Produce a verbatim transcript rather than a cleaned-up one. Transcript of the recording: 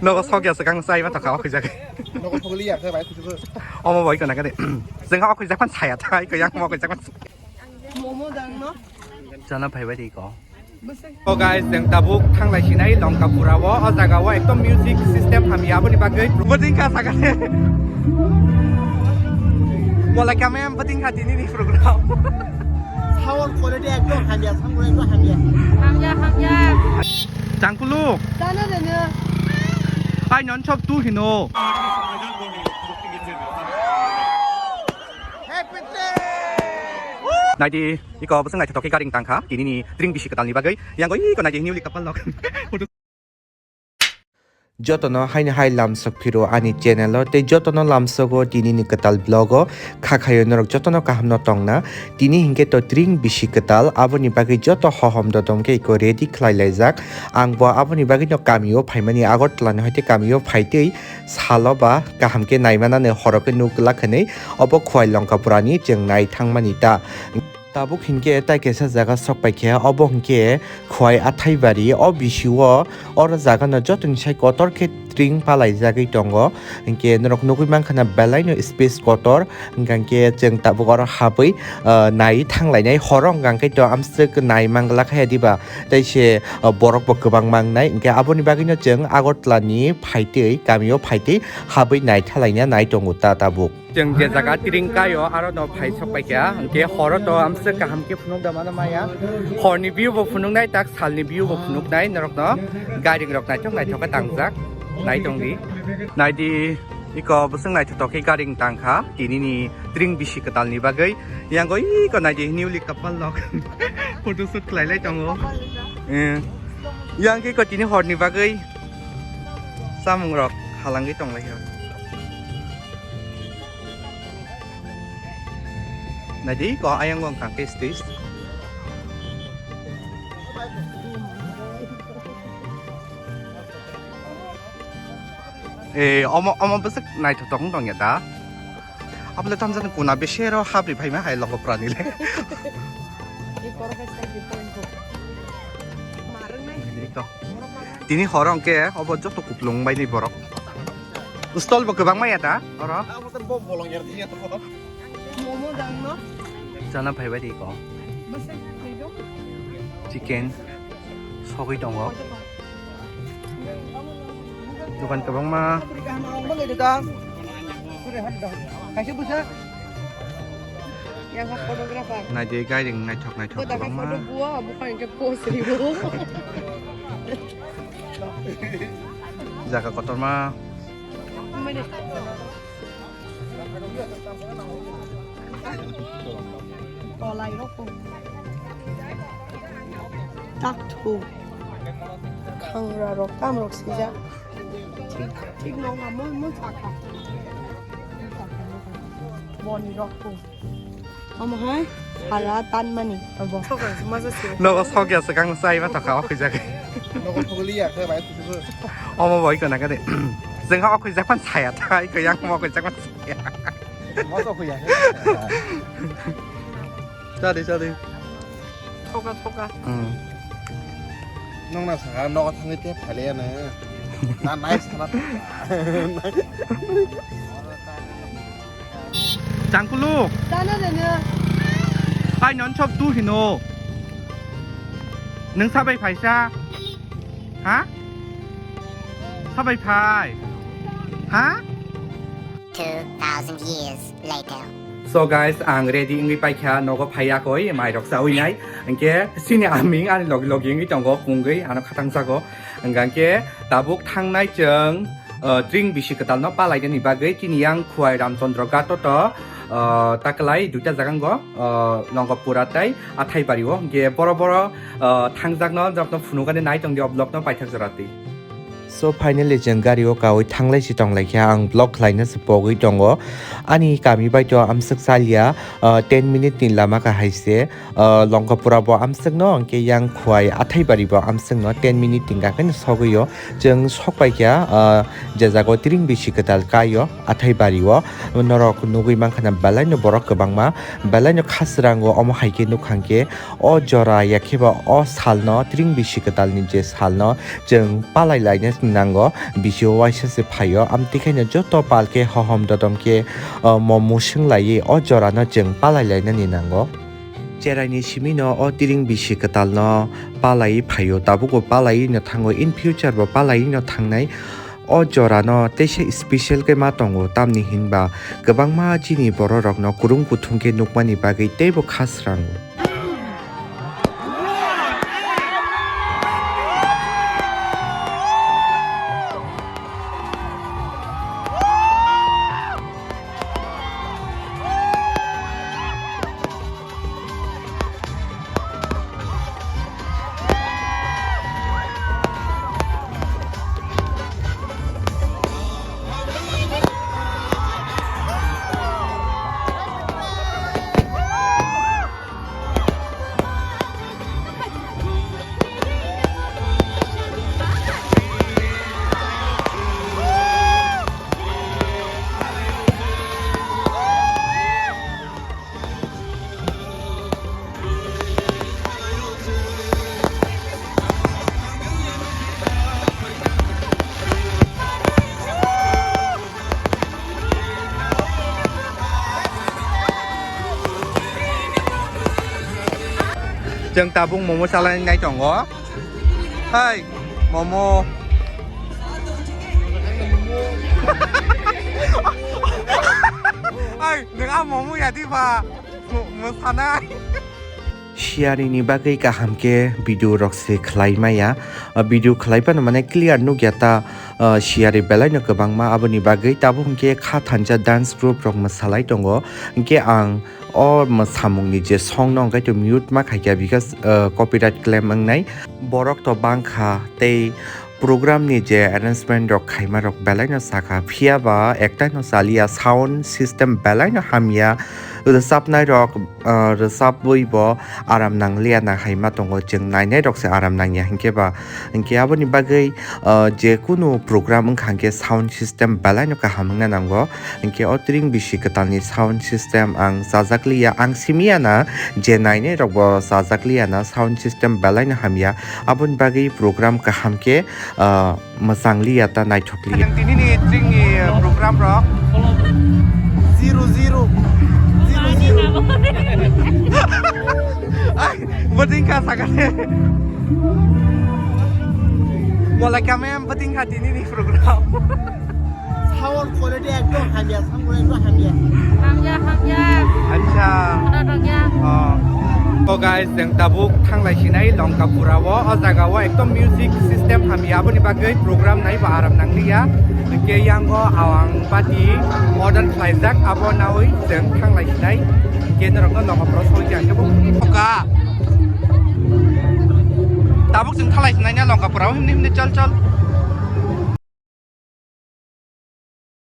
Nogo sok ya swkang chai ma thokha o khuijak. Nogo pogli ya khe bai khuijak. Omo bai kana kade. Jengha o khuijak phan saya thai ko yang mo khuijak phan. Momo dang no. Chana phai bai ko. So guys, jeng tabuk thanglai sinai Longkapura o, o jaga o ekdom music system hamya aboni bagwi. Boding ka sakane. Wala kame am boding ka tini ni program. Sound quality ekdom hamya, sound quality ekdom hamya. Hamya, hamya. Changkulu. Chana de ne. Ai non chop tu hino. Naidi, iko bwswk naithothok khe garing tangkha, tini ni tring bisi kwtal ni bagwi. Yang oi ko naidi newly couple lok. Jotono haini hai lamsok phiro ani channel o, tei jotono lamsogo tini ni kwtal vlog o. Kha khayo norok jotono kaham no tongna. Tini hinkhe to tring bisi kwtal, aboni bagwi joto hohom dodom khe iko ready khlai laijak. Ang bo aboni bagwi no kami o phaimani, Agartala ni hoite kami o phaitwi salo ba kaham khe naimanani horo khe nuk glak hinwi obo Khowai Longkapura ni chwng nai thangmani ta. Tabuk hinkhe tai kaisa jaga sok paikha, obo hinkhe Khowai Athaibari, o bisio oro jaga no jotoni sai kotor khe tring palaijagwi tongo. Hinkhe norok nugwi mankha na belai no space kotor, hwnkha hinkhe chwng tabuk oro habwi, ah, nai thanglainai, horo hwnkha hinkhe to amswk nai manglak haya diba, tei se, ah, borok bo kwbang mangnai, hinkhe aboni bagwi no chwng Agartala ni phaitwi, kami o phaitwi habwi nai thalaina nai tongo ta tabuk. Chwng je jaga tring kaio, aro no phai sok paikha, hinkhe horo to amswk kaham khe phunuk da mano maya. Hor ni view bo phunuknai, tak sal ni view bo phunuknai, norok no garing rok naithok naithok khe tangjak, nai tongdi. Naidi, iko bwswk naithothok khe garing tangkha, tini ni tring bisi kwtal ni bagwi. Yang oi ko naidi newly couple lok photoshoot khlai lai tongo. Eh, yang khe ko tini hor ni bagwi chamung rok halangwi tong lai kha. Naidi ko ayang wng kha khe stage. Eh, omo, omo bwswk naithothok wng tong ya da? Abole tamjani kuna besero habri phaima hai Longkapura ni le. Tini horo hwnkhe obo joto kuplung bai ni borok. Stall bo kwbangma ya da oro? Chana phaibai di ko. Chicken sogwi tongo. Dokan kwbangma. Naidi gairing naithok naithok kwbangma. Jaga kotorma. Tolai rok. Takthuk. Khangra rok, tam rok sijak. Thik, thik nong ha, mo, mo sakha. Boni rok ko. Omo hai, hala tan mani. Abo. Nogo sok ya swkang chai ma thokha o khuijak. Nogo pogli ya khe bai khuijak. Omo bai kana kade. Jengha o khuijak phan saya thai, ko yang mo khuijak phan saya. Mo sok ya. Chadi, chadi. Thoka, thoka. Hmm. Nong na saka nogo thangwi te phale ya na. Na nai sana. Changkulu. Chana de ne. Ai non chop tu hino. Nung sabai phaisa. Ha? Sabai phai. Ha? Two thousand years later. So guys, ang ready wngwi paikha, nogo phaiya koi, mai rok chawi nai. Hwnkhe sini aming ani logi logi wngwi tongo, pungwi ano khatang jago. Hwnkhe tabuk thangnai chwng, uh, tring bisi kwtal no palainani bagwi chini yang Khowai Ramchandra Ghat o to, uh, taklai duita jaga wngkha, uh, Longkapura tei Athaibari o. Hwnkhe boro boro, uh, thangjak no, jok no phunukani nai tongdi o vlog no paithak jora twi. So finally chwng gari o kawi thanglai si tonglaikha, ang vlog khlaina se pogwi tongo. Ani kami bai to amswk chalia, ah, ten minute ni lama kahai se, ah, Longkapura bo amswk no, hwnkhe yang Khowai Athaibari bo amswk no ten minute ni hwnkhe sogwi o. Chwng sok paikha, ah, je jaga o tring bisi kwtal kai o Athaibari o. Norok nugwi mankha na belai no borok kwbangma, belai no khasrango omo hai khe nukha hwnkhe. O jora ya khe ba o salno, tring bisi kwtalni je salno chwng palai laina nango, bisio waisa se phaio, amtwi khaino joto pal khe hohom dodom khe, o, momo swnglaiwi o jorano chwng palai lainani nango. Cheraini simino o tiring bisi kwtalno palaiwi phaio, tabukbo palaiwino thango, in future bo palaiwino thangnai. O jorano teisa special khe ma tongo, tamni hinba kwbangma chini bororokno kwrwng kuthung khe nukmani bagwi teibo kha srango. Chwng tabuk momo chalai nai tongo. Hai, momo. Hai, nwng a momo ya di ba? Mo-, mo sanai. Siyari ni bagwi kaham khe video rok se khlai maya. Ah, video khlai phano mane clear nukya ta, ah, siyari belai no kwbangma, aboni bagwi tabuk hwnkhe kha thansa dance group rok mwsalai tongo. Hwnkhe ang o mwsamung ni je song no hwnkhe to mute ma khaikha, because, ah, copyright claim wngnai. Borok to bangkha tei program ni je arrangement rok khaima rok belai no sakha, phiya ba ektai no chaliya, sound system belai no hamya, rwchapnai rok, ah, rwchapwi bo aram nangliya na hai ma tongo, chwng nainai rok se aram nangya hinkhe ba, hinkhe aboni bagwi, ah, je kunu program wngkha hinkhe sound system belai no kaham wngna nango. Hinkhe o tiring bisi kwtalni sound system ang chajakliya, ang simiya na je nainai rokbo chajakliya na, sound system belai no hamya, aboni bagwi program kaham khe, ah, mwchang liya ta naithok liya. Tini ni tiring ni program rok zero zero zero zero. Ai, boding ka sakale. Mola kame am boding ka tini ni program. Sound quality ekdom hamya, sound quality ekdom hamya. Hamya, hamya. Acha. Khna thangya. Oh. Oh guys, jeng tabuk thanglai sinai Longkapura o, o jaga o ekdom music system hamya, aboni bagwi program nai ba aram nangliya. Hwnkhe yango awang party order khlaijak, abo nawi jeng thanglai sinai. Hwnkhe norokno Longkapura soi khe ang khe bo. Oka. Tabuk jeng thanglai sinai na Longkapura o, himni himni chol chol.